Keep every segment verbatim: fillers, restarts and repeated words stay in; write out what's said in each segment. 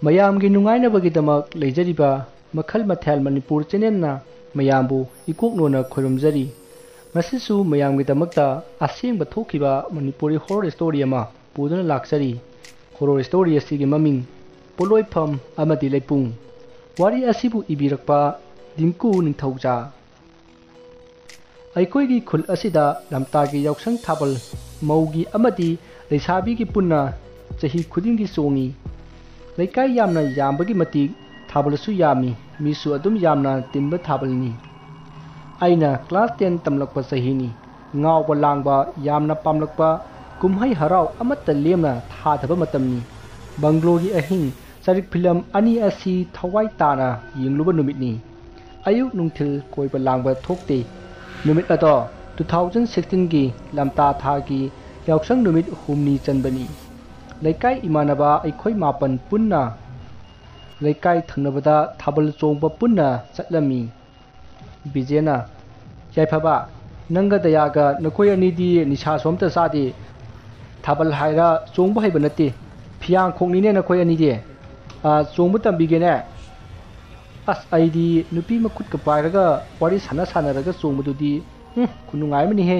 ꯃꯌꯥꯝꯒꯤ ꯅꯨꯡꯉꯥꯏꯅꯕꯒꯤꯗꯃꯛ ꯂꯩꯖꯔꯤꯕ ꯃꯈꯜ ꯃꯊꯦꯜ ꯃꯅꯤꯄꯨꯔ ꯆꯦꯅꯦꯜꯅ ꯃꯌꯥꯝꯕꯨ ꯏꯀꯣꯛꯅꯣꯅ ꯈꯣꯏꯔꯨꯝꯖꯔꯤ꯫ ꯉꯁꯤꯁꯨ ꯃꯌꯥꯝꯒꯤꯗꯃꯛꯇ ꯑꯁꯦꯡꯕ ꯊꯣꯛꯈꯤꯕ ꯃꯅꯤꯄꯨꯔꯤ ꯍꯣꯔꯣꯔ ꯁ꯭ꯇꯣꯔꯤ ꯑꯃ ꯄꯨꯗꯨꯅ ꯂꯥꯛꯆꯔꯤ꯫ ꯍꯣꯔꯣꯔ ꯁ꯭ꯇꯣꯔꯤ ꯑꯁꯤꯒꯤ ꯃꯃꯤꯡ ꯄꯣꯠꯂꯣꯏꯐꯝ ꯑꯃꯗꯤ ꯂꯩꯄꯨꯡ꯫ ꯋꯥꯔꯤ ꯑꯁꯤꯕꯨ ꯏꯕꯤꯔꯛꯄ ꯗꯤꯡꯀꯨ ꯅꯤꯡꯊꯧꯖꯥ꯫ ꯑꯩꯈꯣꯏꯒꯤ ꯈꯨꯜ ꯑꯁꯤꯗ ꯂꯝꯇꯥꯒꯤ ꯌꯥꯎꯁꯪ ꯊꯥꯕꯜ ꯃꯧꯒꯤ ꯑꯃꯗꯤ ꯂꯩꯁꯥꯕꯤꯒꯤ ꯄꯨꯟꯅ ꯆꯍꯤ ꯈꯨꯗꯤꯡꯒꯤ ꯆꯣꯡꯏ꯫ ꯂꯩꯀꯥꯏ ꯌꯥꯝꯅ ꯌꯥꯝꯕꯒꯤ ꯃꯇꯤꯛ ꯊꯥꯕꯜꯁꯨ ꯌꯥꯝꯃꯤ, ꯃꯤꯁꯨ ꯑꯗꯨꯝ ꯌꯥꯝꯅ ꯇꯤꯟꯕ ꯊꯥꯕꯜꯅꯤ꯫ ꯑꯩꯅ ꯀ꯭ꯂꯥꯁ ꯇꯦꯟ ꯇꯝꯂꯛꯄ ꯆꯍꯤꯅꯤ꯫ ꯉꯥꯎꯕ ꯂꯥꯡꯕ ꯌꯥꯝꯅ ꯄꯥꯝꯂꯛꯄ ꯀꯨꯝꯍꯩ ꯍꯔꯥꯎ ꯑꯃꯠꯇ ꯂꯦꯝꯅ ꯊꯥꯗꯕ ꯃꯇꯝꯅꯤ꯫ ꯕꯪꯒ꯭ꯂꯣꯒꯤ ꯑꯍꯤꯡ ꯆꯔꯤꯛ ꯐꯤꯂꯝ ꯑꯅꯤ ꯑꯁꯤ ꯊꯋꯥꯏ ꯇꯥꯅ ꯌꯦꯡꯂꯨꯕ ꯅꯨꯃꯤꯠꯅꯤ꯫ ꯑꯌꯨꯛ ꯅꯨꯡꯊꯤꯜ ꯀꯣꯏꯕ ꯂꯥꯡꯕ ꯊꯣꯛꯇꯦ꯫ ꯅꯨꯃꯤꯠ ꯑꯗꯣ ꯇꯨ ꯊꯥꯎꯖꯟ ꯁꯤꯛꯁꯇꯤꯟꯒꯤ ꯂꯝꯇꯥ ꯊꯥꯒꯤ ꯌꯥꯎꯁꯪ ꯅꯨꯃꯤꯠ ꯍꯨꯝꯅꯤ ꯆꯟꯕꯅꯤ꯫ ꯂꯩꯀꯥꯏ ꯏꯃꯥꯟꯅꯕ ꯑꯩꯈꯣꯏ ꯃꯥꯄꯟ ꯄꯨꯟꯅ ꯂꯩꯀꯥꯏ ꯊꯪꯅꯕꯗ ꯊꯥꯕꯜ ꯆꯣꯡꯕ ꯄꯨꯟꯅ ꯆꯠꯂꯝꯃꯤ꯫ ꯕꯤꯖꯦꯅ, "ꯌꯥꯏꯐꯕ, ꯅꯪꯒ ꯗꯌꯥꯒ ꯅꯈꯣꯏ ꯑꯅꯤꯗꯤ ꯅꯤꯁꯥꯁꯨ ꯑꯝꯇ ꯆꯥꯗꯦ꯫ ꯊꯥꯕꯜ ꯍꯥꯏꯔ ꯆꯣꯡꯕ ꯍꯩꯕ ꯅꯠꯇꯦ꯫ ꯐꯤꯌꯥꯡꯈꯣꯛꯅꯤꯅꯦ ꯅꯈꯣꯏ ꯑꯅꯤꯗꯤ꯫ ꯑ, ꯆꯣꯡꯕ ꯇꯝꯕꯤꯒꯦꯅꯦ꯫ ꯑꯁ, ꯑꯩꯗꯤ ꯅꯨꯄꯤ ꯃꯈꯨꯠꯀ ꯄꯥꯏꯔꯒ ꯋꯥꯔꯤ ꯁꯥꯟꯅ ꯁꯥꯟꯅꯔꯒ ꯆꯣꯡꯕꯗꯨꯗꯤ, ꯎꯝ, ꯈꯨꯅꯨꯡꯉꯥꯏ ꯑꯃꯅꯤꯍꯦ"꯫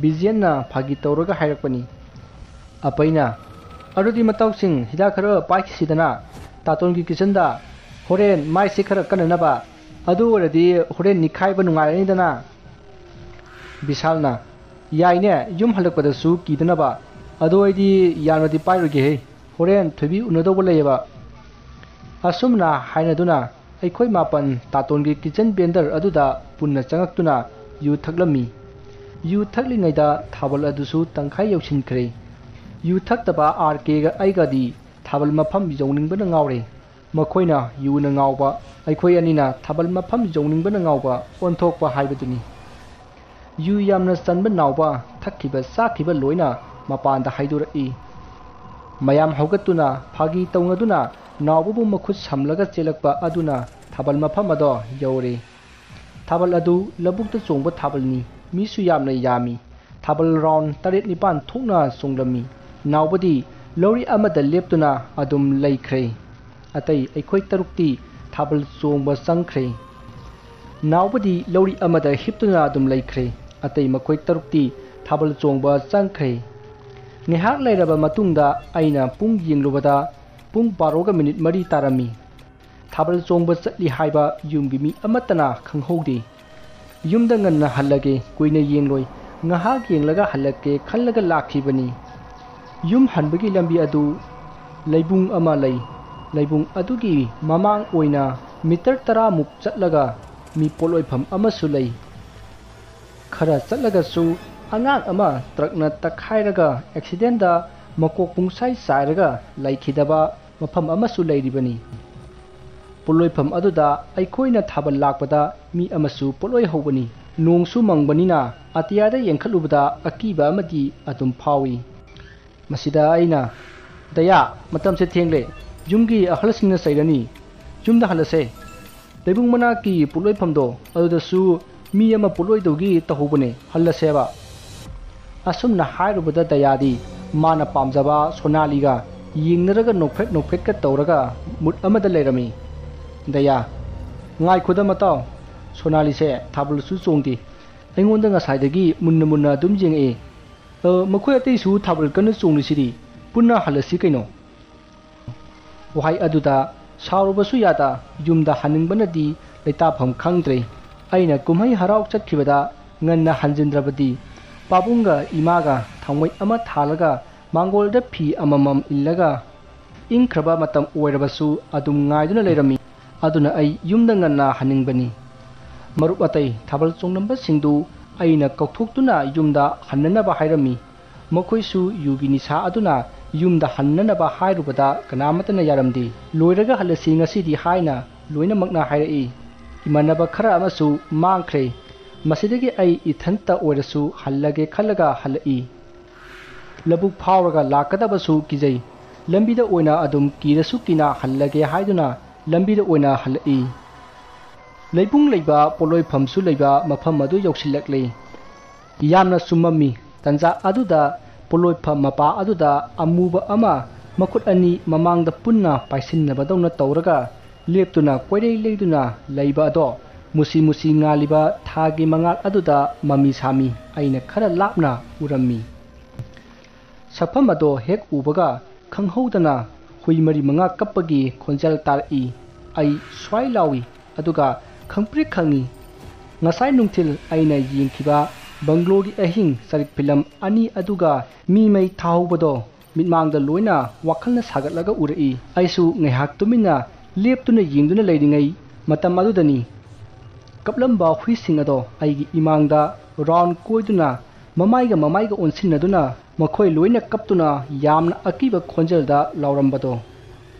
ꯕꯤꯖꯦꯟꯅ ꯐꯥꯒꯤ ꯇꯧꯔꯒ ꯍꯥꯏꯔꯛꯄꯅꯤ꯫ ꯑꯄꯩꯅ, "ꯑꯗꯨꯗꯤ ꯃꯇꯥꯎꯁꯤꯡ, ꯍꯤꯗꯥꯛ ꯈꯔ ꯄꯥꯏꯈꯤꯁꯤꯗꯅ ꯇꯥꯇꯣꯟꯒꯤ ꯀꯤꯆꯟꯗ, ꯍꯣꯔꯦꯟ ꯃꯥꯏꯁꯦ ꯈꯔ ꯀꯟꯅꯅꯕ, ꯑꯗꯨ ꯑꯣꯏꯔꯗꯤ ꯍꯣꯔꯦꯟ ꯅꯤꯛꯈꯥꯏꯕ ꯅꯨꯡꯉꯥꯏꯔꯅꯤꯗꯅ"꯫ ꯕꯤꯁꯥꯜꯅ, "ꯌꯥꯏꯅꯦ, ꯌꯨꯝ ꯍꯜꯂꯛꯄꯗꯁꯨ ꯀꯤꯗꯅꯕ, ꯑꯗꯨ ꯑꯩꯗꯤ ꯌꯥꯝꯅꯗꯤ ꯄꯥꯏꯔꯣꯏꯒꯦꯍꯦ, ꯍꯣꯔꯦꯟ ꯊꯣꯏꯕꯤ ꯎꯅꯗꯧꯕ ꯂꯩꯌꯦꯕ"꯫ ꯑꯁꯨꯝꯅ ꯍꯥꯏꯅꯗꯨꯅ ꯑꯩꯈꯣꯏ ꯃꯥꯄꯟ ꯇꯥꯇꯣꯟꯒꯤ ꯀꯤꯆꯟ ꯕꯦꯟꯗꯔ ꯑꯗꯨꯗ ꯄꯨꯟꯅ ꯆꯪꯉꯛꯇꯨꯅ ꯌꯨ ꯊꯛꯂꯝꯃꯤ꯫ ꯌꯨ ꯊꯛꯂꯤꯉꯩꯗ ꯊꯥꯕꯜ ꯑꯗꯨꯁꯨ ꯇꯪꯈꯥꯏ ꯌꯧꯁꯤꯟꯈ꯭ꯔꯦ꯫ ꯌꯨ ꯊꯛꯇꯕ ꯑꯥꯔ ꯀꯦꯒ ꯑꯩꯒꯗꯤ ꯊꯥꯕꯜ ꯃꯐꯝ ꯌꯧꯅꯤꯡꯕꯅ ꯉꯥꯎꯔꯦ꯫ ꯃꯈꯣꯏꯅ ꯌꯨꯅ ꯉꯥꯎꯕ, ꯑꯩꯈꯣꯏ ꯑꯅꯤꯅ ꯊꯥꯕꯜ ꯃꯐꯝ ꯌꯧꯅꯤꯡꯕꯅ ꯉꯥꯎꯕ ꯑꯣꯟꯊꯣꯛꯄ ꯍꯥꯏꯕꯗꯨꯅꯤ꯫ ꯌꯨ ꯌꯥꯝꯅ ꯆꯟꯕ ꯅꯥꯎꯕ ꯊꯛꯈꯤꯕ ꯆꯥꯈꯤꯕ ꯂꯣꯏꯅ ꯃꯄꯥꯟꯗ ꯍꯥꯏꯗꯣꯔꯛꯏ꯫ ꯃꯌꯥꯝ ꯍꯧꯒꯠꯇꯨꯅ ꯐꯥꯒꯤ ꯇꯧꯅꯗꯨꯅ ꯅꯥꯎꯕꯕꯨ ꯃꯈꯨꯠ ꯁꯝꯂꯒ ꯆꯦꯜꯂꯛꯄ ꯑꯗꯨꯅ ꯊꯥꯕꯜ ꯃꯐꯝ ꯑꯗꯣ ꯌꯧꯔꯦ꯫ ꯊꯥꯕꯜ ꯑꯗꯨ ꯂꯧꯕꯨꯛꯇ ꯆꯣꯡꯕ ꯊꯥꯕꯜꯅꯤ꯫ ꯃꯤꯁꯨ ꯌꯥꯝꯅ ꯌꯥꯝꯃꯤ꯫ ꯊꯥꯕꯜ ꯔꯥꯎꯟ ꯇꯔꯦꯠ ꯅꯤꯄꯥꯟ ꯊꯣꯛꯅ ꯆꯣꯡꯂꯝꯃꯤ꯫ ꯅꯥꯎꯕꯗꯤ ꯂꯧꯔꯤ ꯑꯃꯗ ꯂꯦꯞꯇꯨꯅ ꯑꯗꯨꯝ ꯂꯩꯈ꯭ꯔꯦ꯫ ꯑꯇꯩ ꯑꯩꯈꯣꯏ ꯇꯔꯨꯛꯇꯤ ꯊꯥꯕꯜ ꯆꯣꯡꯕ ꯆꯪꯈ꯭ꯔꯦ꯫ ꯅꯥꯎꯕꯗꯤ ꯂꯧꯔꯤ ꯑꯃꯗ ꯍꯤꯞꯇꯨꯅ ꯑꯗꯨꯝ ꯂꯩꯈ꯭ꯔꯦ꯫ ꯑꯇꯩ ꯃꯈꯣꯏ ꯇꯔꯨꯛꯇꯤ ꯊꯥꯕꯜ ꯆꯣꯡꯕ ꯆꯪꯈ꯭ꯔꯦ꯫ ꯉꯥꯏꯍꯥꯛ ꯂꯩꯔꯕ ꯃꯇꯨꯡꯗ ꯑꯩꯅ ꯄꯨꯡ ꯌꯦꯡꯂꯨꯕꯗ ꯄꯨꯡ ꯕꯥꯔꯣꯒ ꯃꯤꯅꯤꯠ ꯃꯔꯤ ꯇꯥꯔꯝꯃꯤ꯫ ꯊꯥꯕꯜ ꯆꯣꯡꯕ ꯆꯠꯂꯤ ꯍꯥꯏꯕ ꯌꯨꯝꯒꯤ ꯃꯤ ꯑꯃꯠꯇꯅ ꯈꯪꯍꯧꯗꯦ꯫ ꯌꯨꯝꯗ ꯉꯟꯅ ꯍꯜꯂꯒꯦ, ꯀꯨꯏꯅ ꯌꯦꯡꯂꯣꯏ, ꯉꯥꯏꯍꯥꯛ ꯌꯦꯡꯂꯒ ꯍꯜꯂꯛꯀꯦ ꯈꯜꯂꯒ ꯂꯥꯛꯈꯤꯕꯅꯤ꯫ ꯌꯨꯝ ꯍꯟꯕꯒꯤ ꯂꯝꯕꯤ ꯑꯗꯨ ꯂꯩꯕꯨꯡ ꯑꯃ ꯂꯩ꯫ ꯂꯩꯕꯨꯡ ꯑꯗꯨꯒꯤ ꯃꯃꯥꯡ ꯑꯣꯏꯅ ꯃꯤꯇꯔ ꯇꯔꯥꯃꯨꯛ ꯆꯠꯂꯒ ꯃꯤ ꯄꯣꯠꯂꯣꯏꯐꯝ ꯑꯃꯁꯨ ꯂꯩ꯫ ꯈꯔ ꯆꯠꯂꯒꯁꯨ ꯑꯉꯥꯡ ꯑꯃ ꯇ꯭ꯔꯛꯅ ꯇꯛꯈꯥꯏꯔꯒ ꯑꯦꯛꯁꯤꯗꯦꯟꯗ ꯃꯀꯣꯛ ꯄꯨꯡꯁꯥꯏ ꯆꯥꯏꯔꯒ ꯂꯩꯈꯤꯗꯕ ꯃꯐꯝ ꯑꯃꯁꯨ ꯂꯩꯔꯤꯕꯅꯤ꯫ ꯄꯣꯠꯂꯣꯏꯐꯝ ꯑꯗꯨꯗ ꯑꯩꯈꯣꯏꯅ ꯊꯥꯕꯜ ꯂꯥꯛꯄꯗ ꯃꯤ ꯑꯃꯁꯨ ꯄꯣꯠꯂꯣꯏ ꯍꯧꯕꯅꯤ꯫ ꯅꯣꯡꯁꯨ ꯃꯪꯕꯅꯤꯅ ꯑꯇꯤꯌꯥꯗ ꯌꯦꯡꯈꯠꯂꯨꯕꯗ ꯑꯀꯤꯕ ꯑꯃꯗꯤ ꯑꯗꯨꯝ ꯐꯥꯎꯏ꯫ ꯃꯁꯤꯗ ꯑꯩꯅ, "ꯗꯌꯥ, ꯃꯇꯝꯁꯦ ꯊꯦꯡꯂꯦ, ꯌꯨꯝꯒꯤ ꯑꯍꯜꯁꯤꯡꯅ ꯆꯩꯔꯅꯤ, ꯌꯨꯝꯗ ꯍꯜꯂꯁꯦ꯫ ꯂꯩꯕꯨꯡ ꯃꯅꯥꯛꯀꯤ ꯄꯣꯠꯂꯣꯏꯐꯝꯗꯣ ꯑꯗꯨꯗꯁꯨ ꯃꯤ ꯑꯃ ꯄꯣꯠꯂꯣꯏꯗꯧꯒꯤ ꯇꯧꯍꯧꯕꯅꯦ, ꯍꯜꯂꯁꯦꯕ"꯫ ꯑꯁꯨꯝꯅ ꯍꯥꯏꯔꯨꯕꯗ ꯗꯌꯥꯗꯤ ꯃꯥꯅ ꯄꯥꯝꯖꯕ ꯁꯣꯅꯥꯂꯤꯒ ꯌꯦꯡꯅꯔꯒ ꯅꯣꯛꯐꯦꯠ ꯅꯣꯛꯐꯦꯠꯀ ꯇꯧꯔꯒ ꯃꯨꯠ ꯑꯃꯗ ꯂꯩꯔꯝꯃꯤ꯫ "ꯗꯌꯥ, ꯉꯥꯏꯈꯣꯗ ꯃꯇꯥꯎ, ꯁꯣꯅꯥꯂꯤꯁꯦ ꯊꯥꯕꯜꯁꯨ ꯆꯣꯡꯗꯦ, ꯑꯩꯉꯣꯟꯗ ꯉꯁꯥꯏꯗꯒꯤ ꯃꯨꯟꯅ ꯃꯨꯟꯅ ꯑꯗꯨꯝ ꯌꯦꯡꯉꯛꯑꯦ꯫ ꯑ, ꯃꯈꯣꯏ ꯑꯇꯩꯁꯨ ꯊꯥꯕꯜ ꯀꯟꯅ ꯆꯣꯡꯂꯤꯁꯤꯗꯤ, ꯄꯨꯟꯅ ꯍꯜꯂꯁꯤ ꯀꯩꯅꯣ"꯫ ꯋꯥꯍꯩ ꯑꯗꯨꯗ ꯁꯥꯎꯔꯨꯕꯁꯨ ꯌꯥꯗ, ꯌꯨꯝꯗ ꯍꯟꯅꯤꯡꯕꯅꯗꯤ ꯂꯩꯇꯥꯐꯝ ꯈꯪꯗ꯭ꯔꯦ꯫ ꯑꯩꯅ ꯀꯨꯝꯍꯩ ꯍꯔꯥꯎ ꯆꯠꯈꯤꯕꯗ ꯉꯟꯅ ꯍꯟꯖꯤꯟꯗ꯭ꯔꯕꯗꯤ, ꯄꯥꯕꯨꯡꯒ ꯏꯃꯥꯒ ꯊꯥꯡꯃꯩ ꯑꯃ ꯊꯥꯜꯂꯒ ꯃꯥꯡꯒꯣꯜꯗ ꯐꯤ ꯑꯃꯃꯝ ꯏꯜꯂꯒ ꯏꯪꯈ꯭ꯔꯕ ꯃꯇꯝ ꯑꯣꯏꯔꯕꯁꯨ ꯑꯗꯨꯝ ꯉꯥꯏꯗꯨꯅ ꯂꯩꯔꯝꯃꯤ꯫ ꯑꯗꯨꯅ ꯑꯩ ꯌꯨꯝꯗ ꯉꯟꯅ ꯍꯟꯅꯤꯡꯕꯅꯤ꯫ ꯃꯔꯨꯞ ꯑꯇꯩ ꯊꯥꯕꯜ ꯆꯣꯡꯂꯝꯕꯁꯤꯡꯗꯨ ꯑꯩꯅ ꯀꯧꯊꯣꯛꯇꯨꯅ ꯌꯨꯝꯗ ꯍꯟꯅꯅꯕ ꯍꯥꯏꯔꯝꯃꯤ꯫ ꯃꯈꯣꯏꯁꯨ ꯌꯨꯒꯤ ꯅꯤꯁꯥ ꯑꯗꯨꯅ ꯌꯨꯝꯗ ꯍꯟꯅꯅꯕ ꯍꯥꯏꯔꯨꯕꯗ ꯀꯅꯥꯃꯠꯇꯅ ꯌꯥꯔꯝꯗꯦ꯫ "ꯂꯣꯏꯔꯒ ꯍꯜꯂꯁꯤ ꯉꯁꯤꯗꯤ" ꯍꯥꯏꯅ ꯂꯣꯏꯅꯃꯛꯅ ꯍꯥꯏꯔꯛꯏ꯫ ꯏꯃꯥꯟꯅꯕ ꯈꯔ ꯑꯃꯁꯨ ꯃꯥꯡꯈ꯭ꯔꯦ꯫ ꯃꯁꯤꯗꯒꯤ ꯑꯩ ꯏꯊꯟꯇ ꯑꯣꯏꯔꯁꯨ ꯍꯜꯂꯒꯦ ꯈꯜꯂꯒ ꯍꯜꯂꯛꯏ꯫ ꯂꯧꯕꯨꯛ ꯐꯥꯎꯔꯒ ꯂꯥꯛꯀꯗꯕꯁꯨ ꯀꯤꯖꯩ꯫ ꯂꯝꯕꯤꯗ ꯑꯣꯏꯅ ꯑꯗꯨꯝ ꯀꯤꯔꯁꯨ ꯀꯤꯅ ꯍꯜꯂꯒꯦ ꯍꯥꯏꯗꯨꯅ ꯂꯝꯕꯤꯗ ꯑꯣꯏꯅ ꯍꯜꯂꯛꯏ꯫ ꯂꯩꯕꯨꯡ ꯂꯩꯕ ꯄꯣꯠꯂꯣꯏꯐꯝꯁꯨ ꯂꯩꯕ ꯃꯐꯝ ꯑꯗꯨ ꯌꯧꯁꯤꯜꯂꯛꯂꯦ꯫ ꯌꯥꯝꯅ ꯆꯨꯝꯃꯝꯃꯤ꯫ ꯇꯟꯖꯥ ꯑꯗꯨꯗ ꯄꯣꯠꯂꯣꯏꯐꯝ ꯃꯄꯥ ꯑꯗꯨꯗ ꯑꯃꯨꯕ ꯑꯃ ꯃꯈꯨꯠ ꯑꯅꯤ ꯃꯃꯥꯡꯗ ꯄꯨꯟꯅ ꯄꯥꯏꯁꯤꯟꯅꯕꯗꯧꯅ ꯇꯧꯔꯒ ꯂꯦꯞꯇꯨꯅ ꯀꯣꯏꯔꯩ ꯂꯩꯗꯨꯅ ꯂꯩꯕ ꯑꯗꯣ ꯃꯨꯁꯤ ꯃꯨꯁꯤ ꯉꯥꯜꯂꯤꯕ ꯊꯥꯒꯤ ꯃꯉꯥꯜ ꯑꯗꯨꯗ ꯃꯃꯤ ꯁꯥꯃꯤ ꯑꯩꯅ ꯈꯔ ꯂꯥꯞꯅ ꯎꯔꯝꯃꯤ꯫ ꯁꯛꯐꯝ ꯑꯗꯣ ꯍꯦꯛ ꯎꯕꯒ ꯈꯪꯍꯧꯗꯅ ꯍꯨꯏ ꯃꯔꯤ ꯃꯉꯥ ꯀꯞꯄꯒꯤ ꯈꯣꯟꯖꯦꯜ ꯇꯥꯔꯛꯏ꯫ ꯑꯩ ꯁ꯭ꯋꯥꯏ ꯂꯥꯎꯏ, ꯑꯗꯨꯒ ꯈꯪꯄ꯭ꯔꯤꯛ ꯈꯪꯉꯤ꯫ ꯉꯁꯥꯏ ꯅꯨꯡꯊꯤꯜ ꯑꯩꯅ ꯌꯦꯡꯈꯤꯕ ꯕꯪꯒ꯭ꯂꯣꯒꯤ ꯑꯍꯤꯡ ꯆꯔꯤꯛ ꯐꯤꯂꯝ ꯑꯅꯤ ꯑꯗꯨꯒ ꯃꯤ ꯃꯩ ꯊꯥꯍꯧꯕꯗꯣ ꯃꯤꯠꯃꯥꯡꯗ ꯂꯣꯏꯅ ꯋꯥꯈꯜꯅ ꯁꯥꯒꯠꯂꯒ ꯎꯔꯛꯏ꯫ ꯑꯩꯁꯨ ꯉꯥꯏꯍꯥꯛ ꯇꯨꯃꯤꯟꯅ ꯂꯦꯞꯇꯨꯅ ꯌꯦꯡꯗꯨꯅ ꯂꯩꯔꯤꯉꯩ ꯃꯇꯝ ꯑꯗꯨꯗꯅꯤ ꯀꯞꯂꯝꯕ ꯍꯨꯏꯁꯤꯡ ꯑꯗꯣ ꯑꯩꯒꯤ ꯏꯃꯥꯡꯗ ꯔꯥꯎꯟ ꯀꯣꯏꯗꯨꯅ ꯃꯃꯥꯏꯒ ꯃꯃꯥꯏꯒ ꯑꯣꯟꯁꯤꯟꯅꯗꯨꯅ ꯃꯈꯣꯏ ꯂꯣꯏꯅ ꯀꯞꯇꯨꯅ ꯌꯥꯝꯅ ꯑꯀꯤꯕ ꯈꯣꯟꯖꯦꯜꯗ ꯂꯥꯎꯔꯝꯕꯗꯣ꯫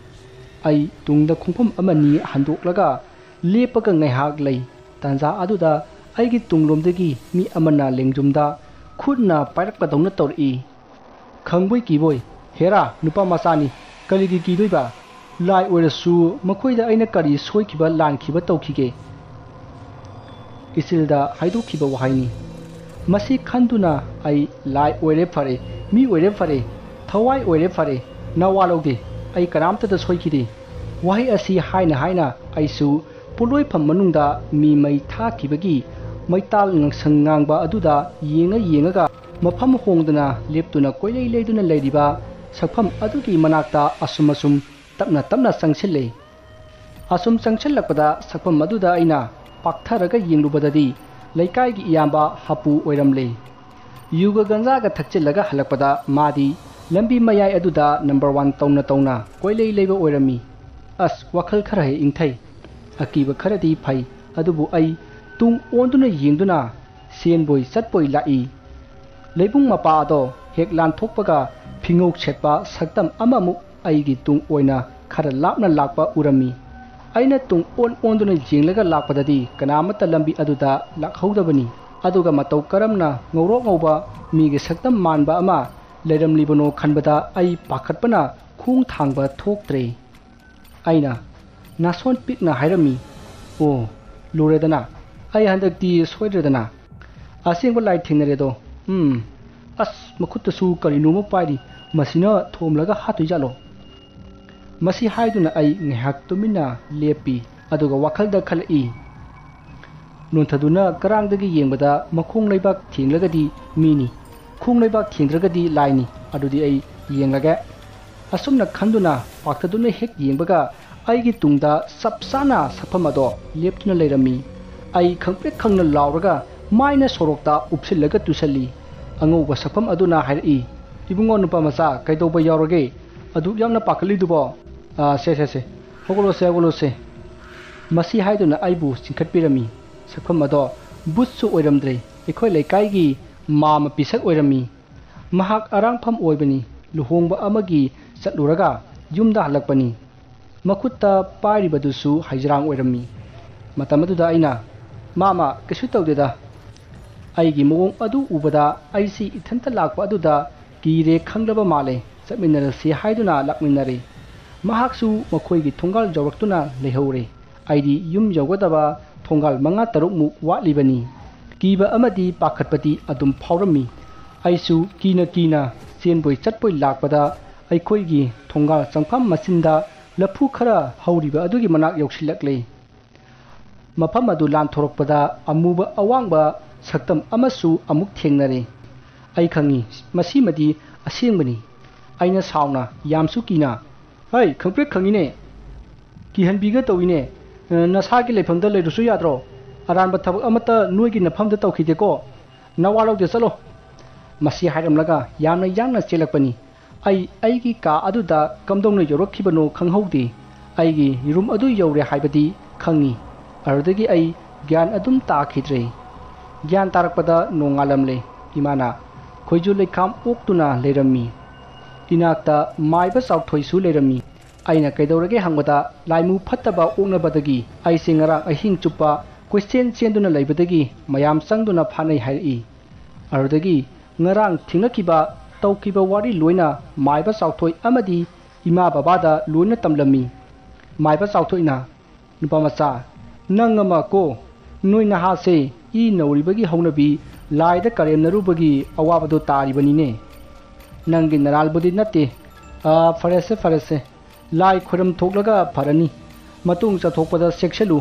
ꯑꯩ ꯇꯨꯡꯗ ꯈꯣꯡꯐꯝ ꯑꯃꯅꯤ ꯍꯟꯗꯣꯛꯂꯒ ꯂꯦꯞꯄꯒ ꯉꯥꯏꯍꯥꯛ ꯂꯩ꯫ ꯇꯥꯟꯖꯥ ꯑꯗꯨꯗ ꯑꯩꯒꯤ ꯇꯨꯡꯂꯣꯝꯗꯒꯤ ꯃꯤ ꯑꯃꯅ ꯂꯦꯡꯖꯨꯝꯗ ꯈꯨꯠꯅ ꯄꯥꯏꯔꯛꯄꯗꯧꯅ ꯇꯧꯔꯛꯏ꯫ ꯈꯪꯕꯣꯏ ꯀꯤꯕꯣꯏ, "ꯍꯦꯔꯥ, ꯅꯨꯄꯥ ꯃꯆꯥꯅꯤ, ꯀꯔꯤꯒꯤ ꯀꯤꯗꯣꯏꯕ? ꯂꯥꯏ ꯑꯣꯏꯔꯁꯨ ꯃꯈꯣꯏꯗ ꯑꯩꯅ ꯀꯔꯤ ꯁꯣꯏꯈꯤꯕ ꯂꯥꯟꯈꯤꯕ ꯇꯧꯈꯤꯒꯦ?" ꯏꯆꯤꯜꯗ ꯍꯥꯏꯗꯣꯛꯈꯤꯕ ꯋꯥꯍꯩꯅꯤ꯫ ꯃꯁꯤ ꯈꯟꯗꯨꯅ ꯑꯩ ꯂꯥꯏ ꯑꯣꯏꯔꯦ ꯐꯔꯦ, ꯃꯤ ꯑꯣꯏꯔꯦ ꯐꯔꯦ, ꯊꯋꯥꯏ ꯑꯣꯏꯔꯦ ꯐꯔꯦ, ꯅꯋꯥ ꯂꯧꯗꯦ, ꯑꯩ ꯀꯅꯥꯝꯇꯗ ꯁꯣꯏꯈꯤꯗꯦ꯫ ꯋꯥꯍꯩ ꯑꯁꯤ ꯍꯥꯏꯅ ꯍꯥꯏꯅ ꯑꯩꯁꯨ ꯄꯣꯠꯂꯣꯏꯐꯝ ꯃꯅꯨꯡꯗ ꯃꯤ ꯃꯩ ꯊꯥꯈꯤꯕꯒꯤ ꯃꯩꯇꯥꯜ ꯉꯥꯡꯁꯪ ꯉꯥꯡꯕ ꯑꯗꯨꯗ ꯌꯦꯡꯉ ꯌꯦꯡꯉꯒ ꯃꯐꯝ ꯍꯣꯡꯗꯅ ꯂꯦꯞꯇꯨꯅ ꯀꯣꯏꯂꯩ ꯂꯩꯗꯨꯅ ꯂꯩꯔꯤꯕ ꯁꯛꯐꯝ ꯑꯗꯨꯒꯤ ꯃꯅꯥꯛꯇ ꯑꯁꯨꯝ ꯑꯁꯨꯝ ꯇꯞꯅ ꯇꯞꯅ ꯆꯪꯁꯤꯜꯂꯦ꯫ ꯑꯁꯨꯝ ꯆꯪꯁꯤꯜꯂꯛꯄꯗ ꯁꯛꯐꯝ ꯑꯗꯨꯗ ꯑꯩꯅ ꯄꯥꯛꯊꯔꯒ ꯌꯦꯡꯂꯨꯕꯗꯗꯤ ꯂꯩꯀꯥꯏꯒꯤ ꯏꯌꯥꯝꯕ ꯍꯥꯄꯨ ꯑꯣꯏꯔꯝꯂꯦ꯫ ꯌꯨꯒ ꯒꯟꯖꯥꯒ ꯊꯛꯆꯤꯜꯂꯒ ꯍꯜꯂꯛꯄꯗ ꯃꯥꯗꯤ ꯂꯝꯕꯤ ꯃꯌꯥꯏ ꯑꯗꯨꯗ ꯅꯝꯕꯔ ꯋꯥꯟ ꯇꯧꯅ ꯇꯧꯅ ꯀꯣꯏꯂꯩ ꯂꯩꯕ ꯑꯣꯏꯔꯝꯃꯤ꯫ ꯑꯁ, ꯋꯥꯈꯜ ꯈꯔ ꯍꯦꯛ ꯏꯪꯊꯩ꯫ ꯑꯀꯤꯕ ꯈꯔꯗꯤ ꯐꯩ, ꯑꯗꯨꯕꯨ ꯑꯩ ꯇꯨꯡ ꯑꯣꯟꯗꯨꯅ ꯌꯦꯡꯗꯨꯅ ꯁꯦꯟꯕꯣꯏ ꯆꯠꯄꯣꯏ ꯂꯥꯛꯏ꯫ ꯂꯩꯕꯨꯡ ꯃꯄꯥ ꯑꯗꯣ ꯍꯦꯛ ꯂꯥꯟꯊꯣꯛꯄꯒ ꯐꯤꯉꯧ ꯁꯦꯠꯄ ꯁꯛꯇꯝ ꯑꯃꯃꯨꯛ ꯑꯩꯒꯤ ꯇꯨꯡ ꯑꯣꯏꯅ ꯈꯔ ꯂꯥꯞꯅ ꯂꯥꯛꯄ ꯎꯔꯝꯃꯤ꯫ ꯑꯩꯅ ꯇꯨꯡ ꯑꯣꯟ ꯑꯣꯟꯗꯨꯅ ꯌꯦꯡꯂꯒ ꯂꯥꯛꯄꯗꯗꯤ ꯀꯅꯥꯃꯠꯇ ꯂꯝꯕꯤ ꯑꯗꯨꯗ ꯂꯥꯛꯍꯧꯗꯕꯅꯤ꯫ ꯑꯗꯨꯒ ꯃꯇꯧ ꯀꯔꯝꯅ ꯉꯧꯔꯣꯛ ꯉꯧꯕ ꯃꯤꯒꯤ ꯁꯛꯇꯝ ꯃꯥꯟꯕ ꯑꯃ ꯂꯩꯔꯝꯂꯤꯕꯅꯣ ꯈꯟꯕꯗ ꯑꯩ ꯄꯥꯈꯠꯄꯅ ꯈꯣꯡ ꯊꯥꯡꯕ ꯊꯣꯛꯇ꯭ꯔꯦ꯫ ꯑꯩꯅ ꯅꯥꯁꯣꯟ ꯄꯤꯛꯅ ꯍꯥꯏꯔꯝꯃꯤ, "ꯑꯣ, ꯂꯨꯔꯦꯗꯅ꯫ ꯑꯩ ꯍꯟꯗꯛꯇꯤ ꯁꯣꯏꯗ꯭ꯔꯦꯗꯅ꯫ ꯑꯁꯦꯡꯕ ꯂꯥꯏ ꯊꯦꯡꯅꯔꯦꯗꯣ꯫ ꯎꯝ, ꯑꯁ, ꯃꯈꯨꯠꯇꯁꯨ ꯀꯔꯤꯅꯣꯃ ꯄꯥꯏꯔꯤ꯫ ꯃꯁꯤꯅ ꯊꯣꯝꯂꯒ ꯍꯥꯠꯇꯣꯏꯖꯥꯠꯂꯣ? ꯃꯁꯤ ꯍꯥꯏꯗꯨꯅ ꯑꯩ ꯉꯥꯏꯍꯥꯛ ꯇꯨꯃꯤꯟꯅ ꯂꯦꯞꯄꯤ꯫ ꯑꯗꯨꯒ ꯋꯥꯈꯜꯗ ꯈꯜꯂꯛꯏ, ꯅꯣꯟꯊꯗꯨꯅ ꯀꯔꯥꯡꯗꯒꯤ ꯌꯦꯡꯕꯗ ꯃꯈꯣꯡ ꯂꯩꯕꯥꯛ ꯊꯦꯡꯂꯒꯗꯤ ꯃꯤꯅꯤ, ꯈꯣꯡ ꯂꯩꯕꯥꯛ ꯊꯦꯡꯗ꯭ꯔꯒꯗꯤ ꯂꯥꯏꯅꯤ꯫ ꯑꯗꯨꯗꯤ ꯑꯩ ꯌꯦꯡꯂꯒꯦ꯫ ꯑꯁꯨꯝꯅ ꯈꯟꯗꯨꯅ ꯄꯥꯛꯊꯗꯨꯅ ꯍꯦꯛ ꯌꯦꯡꯕꯒ, ꯑꯩꯒꯤ ꯇꯨꯡꯗ ꯆꯞ ꯆꯥꯅ ꯁꯛꯐꯝ ꯑꯗꯣ ꯂꯦꯞꯇꯨꯅ ꯂꯩꯔꯝꯃꯤ꯫ ꯑꯩ ꯈꯪꯄ꯭ꯔꯦꯛ ꯈꯪꯅ ꯂꯥꯎꯔꯒ ꯃꯥꯏꯅ ꯁꯣꯔꯣꯛꯇ ꯎꯞꯁꯤꯜꯂꯒ ꯇꯨꯁꯜꯂꯤ꯫ ꯑꯉꯧꯕ ꯁꯛꯐꯝ ꯑꯗꯨꯅ ꯍꯥꯏꯔꯛꯏ, "ꯏꯕꯨꯡꯉꯣ ꯅꯨꯄꯥ ꯃꯆꯥ, ꯀꯩꯗꯧꯕ ꯌꯥꯎꯔꯒꯦ? ꯑꯗꯨꯛ ꯌꯥꯝꯅ ꯄꯥꯈꯠꯂꯤꯗꯨꯕꯣ? ꯑꯥ, ꯁꯦ, ꯁꯦ, ꯁꯦ, ꯍꯧꯒꯠꯂꯣꯁꯦ, ꯍꯧꯒꯠꯂꯣꯁꯦ꯫" ꯃꯁꯤ ꯍꯥꯏꯗꯨꯅ ꯑꯩꯕꯨ ꯆꯤꯡꯈꯠꯄꯤꯔꯝꯃꯤ꯫ ꯁꯛꯐꯝ ꯑꯗꯣ ꯕꯨꯠꯁꯨ ꯑꯣꯏꯔꯝꯗ꯭ꯔꯦ, ꯑꯩꯈꯣꯏ ꯂꯩꯀꯥꯏꯒꯤ ꯃꯥꯃ ꯄꯤꯁꯛ ꯑꯣꯏꯔꯝꯃꯤ꯫ ꯃꯍꯥꯛ ꯑꯔꯥꯡꯐꯝ ꯑꯣꯏꯕꯅꯤ, ꯂꯨꯍꯣꯡꯕ ꯑꯃꯒꯤ ꯆꯠꯂꯨꯔꯒ ꯌꯨꯝꯗ ꯍꯜꯂꯛꯄꯅꯤ꯫ ꯃꯈꯨꯠꯇ ꯄꯥꯏꯔꯤꯕꯗꯨꯁꯨ ꯍꯩꯖ꯭ꯔꯥꯡ ꯑꯣꯏꯔꯝꯃꯤ꯫ ꯃꯇꯝ ꯑꯗꯨꯗ ꯑꯩꯅ, "ꯃꯥꯃ, ꯀꯩꯁꯨ ꯇꯧꯗꯦꯗ꯫" ꯑꯩꯒꯤ ꯃꯑꯣꯡ ꯑꯗꯨ ꯎꯕꯗ ꯑꯩꯁꯤ ꯏꯊꯟꯇ ꯂꯥꯛꯄ ꯑꯗꯨꯗ ꯀꯤꯔꯦ ꯈꯪꯂꯕ ꯃꯥꯜꯂꯦ꯫ ꯆꯠꯃꯤꯟꯅꯔꯁꯤ ꯍꯥꯏꯗꯨꯅ ꯂꯥꯛꯃꯤꯟꯅꯔꯦ꯫ ꯃꯍꯥꯛꯁꯨ ꯃꯈꯣꯏꯒꯤ ꯊꯣꯡꯒꯥꯜ ꯌꯧꯔꯛꯇꯨꯅ ꯂꯩꯍꯧꯔꯦ꯫ ꯑꯩꯗꯤ ꯌꯨꯝ ꯌꯧꯒꯗꯕ ꯊꯣꯡꯒꯥꯜ ꯃꯉꯥ ꯇꯔꯨꯛꯃꯨꯛ ꯋꯥꯠꯂꯤꯕꯅꯤ꯫ ꯀꯤꯕ ꯑꯃꯗꯤ ꯄꯥꯈꯠꯄꯗꯤ ꯑꯗꯨꯝ ꯐꯥꯎꯔꯝꯃꯤ꯫ ꯑꯩꯁꯨ ꯀꯤꯅ ꯀꯤꯅ ꯆꯦꯟꯕꯣꯏ ꯆꯠꯄꯣꯏ ꯂꯥꯛꯄꯗ ꯑꯩꯈꯣꯏꯒꯤ ꯊꯣꯡꯒꯥꯜ ꯆꯪꯐꯝ ꯃꯆꯤꯟꯗ ꯂꯐꯨ ꯈꯔ ꯍꯧꯔꯤꯕ ꯑꯗꯨꯒꯤ ꯃꯅꯥꯛ ꯌꯧꯁꯤꯜꯂꯛꯂꯦ꯫ ꯃꯐꯝ ꯑꯗꯨ ꯂꯥꯟꯊꯣꯔꯛꯄꯗ ꯑꯃꯨꯕ ꯑꯋꯥꯡꯕ ꯁꯛꯇꯝ ꯑꯃꯁꯨ ꯑꯃꯨꯛ ꯊꯦꯡꯅꯔꯦ꯫ ꯑꯩ ꯈꯪꯉꯤ, ꯃꯁꯤꯃꯗꯤ ꯑꯁꯦꯡꯕꯅꯤ꯫ ꯑꯩꯅ ꯁꯥꯎꯅ, ꯌꯥꯝꯁꯨ ꯀꯤꯅ, "ꯍꯩ, ꯈꯪꯄ꯭ꯔꯦꯛ ꯈꯪꯉꯤꯅꯦ꯫ ꯀꯤꯍꯟꯕꯤꯒ ꯇꯧꯏꯅꯦ꯫ ꯑ, ꯅꯁꯥꯒꯤ ꯂꯩꯐꯝꯗ ꯂꯩꯔꯨꯁꯨ ꯌꯥꯗ꯭ꯔꯣ? ꯑꯔꯥꯟꯕ ꯊꯕꯛ ꯑꯃꯠꯇ ꯅꯣꯏꯒꯤ ꯅꯐꯝꯗ ꯇꯧꯈꯤꯗꯦꯀꯣ꯫ ꯅꯋꯥ ꯂꯧꯗꯦ, ꯆꯠꯂꯣ꯫" ꯃꯁꯤ ꯍꯥꯏꯔꯝꯂꯒ ꯌꯥꯝꯅ ꯌꯥꯡꯅ ꯆꯦꯜꯂꯛꯄꯅꯤ꯫ ꯑꯩ ꯑꯩꯒꯤ ꯀꯥ ꯑꯗꯨꯗ ꯀꯝꯗꯧꯅ ꯌꯧꯔꯛꯈꯤꯕꯅꯣ ꯈꯪꯍꯧꯗꯦ꯫ ꯑꯩꯒꯤ ꯔꯨꯝ ꯑꯗꯨ ꯌꯧꯔꯦ ꯍꯥꯏꯕꯗꯤ ꯈꯪꯉꯤ꯫ ꯑꯗꯨꯗꯒꯤ ꯑꯩ ꯒ꯭ꯌꯥꯟ ꯑꯗꯨꯝ ꯇꯥꯈꯤꯗ꯭ꯔꯦ꯫ ꯒ꯭ꯌꯥꯟ ꯇꯥꯔꯛꯄꯗ ꯅꯣꯡꯉꯥꯜꯂꯝꯂꯦ꯫ ꯏꯃꯥꯅ ꯈꯣꯏꯖꯨ ꯂꯩꯈꯥꯝ ꯑꯣꯛꯇꯨꯅ ꯂꯩꯔꯝꯃꯤ꯫ ꯏꯅꯥꯛꯇ ꯃꯥꯏꯕ ꯆꯥꯎꯊꯣꯏꯁꯨ ꯂꯩꯔꯝꯃꯤ꯫ ꯑꯩꯅ ꯀꯩꯗꯧꯔꯒꯦ ꯍꯪꯕꯗ, ꯂꯥꯏꯃꯨ ꯐꯠꯇꯕ ꯑꯣꯛꯅꯕꯗꯒꯤ ꯑꯩꯁꯦ ꯉꯔꯥꯡ ꯑꯍꯤꯡ ꯆꯨꯞꯄ ꯀꯣꯏꯆꯦꯟ ꯆꯦꯟꯗꯨꯅ ꯂꯩꯕꯗꯒꯤ ꯃꯌꯥꯝ ꯆꯪꯗꯨꯅ ꯐꯥꯅꯩ ꯍꯥꯏꯔꯛꯏ꯫ ꯑꯗꯨꯗꯒꯤ ꯉꯔꯥꯡ ꯊꯦꯡꯅꯈꯤꯕ, ꯇꯧꯈꯤꯕ ꯋꯥꯔꯤ ꯂꯣꯏꯅ ꯃꯥꯏꯕ ꯆꯥꯎꯊꯣꯏ ꯑꯃꯗꯤ ꯏꯃꯥ ꯕꯕꯥꯗ ꯂꯣꯏꯅ ꯇꯝꯂꯝꯃꯤ꯫ ꯃꯥꯏꯕ ꯆꯥꯎꯊꯣꯏꯅ, "ꯅꯨꯄꯥ ꯃꯆꯥ, ꯅꯪ ꯑꯃ ꯀꯣ, ꯅꯣꯏ ꯅꯍꯥꯁꯦ ꯏ ꯅꯧꯔꯤꯕꯒꯤ ꯍꯧꯅꯕꯤ ꯂꯥꯏꯗ ꯀꯔꯦꯝꯅꯔꯨꯕꯒꯤ ꯑꯋꯥꯕꯗꯣ ꯇꯥꯔꯤꯕꯅꯤꯅꯦ꯫ ꯅꯪꯒꯤ ꯅꯔꯥꯜꯕꯨꯗꯤ ꯅꯠꯇꯦ꯫ ꯑꯥ, ꯐꯔꯦꯁꯦ, ꯐꯔꯦꯁꯦ꯫ ꯂꯥꯏ ꯈꯣꯏꯔꯝ ꯊꯣꯛꯂꯒ ꯐꯔꯅꯤ꯫ ꯃꯇꯨꯡ ꯆꯠꯊꯣꯛꯄꯗ ꯆꯦꯛꯁꯤꯜꯂꯨ꯫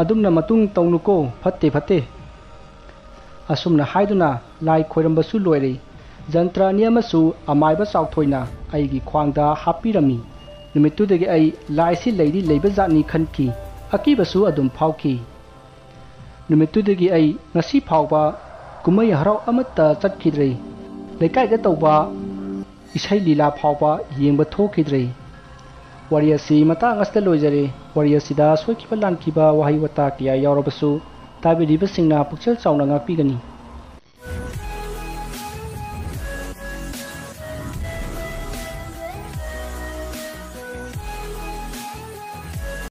ꯑꯗꯨꯝꯅ ꯃꯇꯨꯡ ꯇꯧꯅꯨꯀꯣ, ꯐꯠꯇꯦ, ꯐꯠꯇꯦ꯫ ꯑꯁꯨꯝꯅ ꯍꯥꯏꯗꯨꯅ ꯂꯥꯏ ꯈꯣꯏꯔꯝꯕꯁꯨ ꯂꯣꯏꯔꯦ꯫ ꯖꯟꯇ꯭ꯔ ꯑꯅꯤ ꯑꯃꯁꯨ ꯑꯃꯥꯏꯕ ꯆꯥꯎꯊꯣꯏꯅ ꯑꯩꯒꯤ ꯈ꯭ꯋꯥꯡꯗ ꯍꯥꯞꯄꯤꯔꯝꯃꯤ꯫ ꯅꯨꯃꯤꯠꯇꯨꯗꯒꯤ ꯑꯩ ꯂꯥꯏꯁꯤ ꯂꯩꯗꯤ ꯂꯩꯕꯖꯥꯠꯅꯤ ꯈꯟꯈꯤ꯫ ꯑꯀꯤꯕꯁꯨ ꯑꯗꯨꯝ ꯐꯥꯎꯈꯤ꯫ ꯅꯨꯃꯤꯠꯇꯨꯗꯒꯤ ꯑꯩ ꯉꯁꯤ ꯐꯥꯎꯕ ꯀꯨꯝꯍꯩ ꯍꯔꯥꯎ ꯑꯃꯠꯇ ꯆꯠꯈꯤꯗ꯭ꯔꯦ꯫ ꯂꯩꯀꯥꯏꯗ ꯇꯧꯕ ꯏꯁꯩ ꯂꯤꯂꯥ ꯐꯥꯎꯕ ꯌꯦꯡꯕ ꯊꯣꯛꯈꯤꯗ꯭ꯔꯦ꯫ ꯋꯥꯔꯤ ꯑꯁꯤ ꯃꯇꯥꯡ ꯑꯁꯤꯗ ꯂꯣꯏꯖꯔꯦ꯫ ꯋꯥꯔꯤ ꯑꯁꯤꯗ ꯁꯣꯏꯈꯤꯕ ꯂꯥꯟꯈꯤꯕ ꯋꯥꯍꯩ ꯋꯥꯇꯥ ꯀꯌꯥ ꯌꯥꯎꯔꯕꯁꯨ ꯇꯥꯕꯤꯔꯤꯕꯁꯤꯡꯅ ꯄꯨꯛꯆꯦꯜ ꯆꯥꯎꯅ ꯉꯥꯛꯄꯤꯒꯅꯤ꯫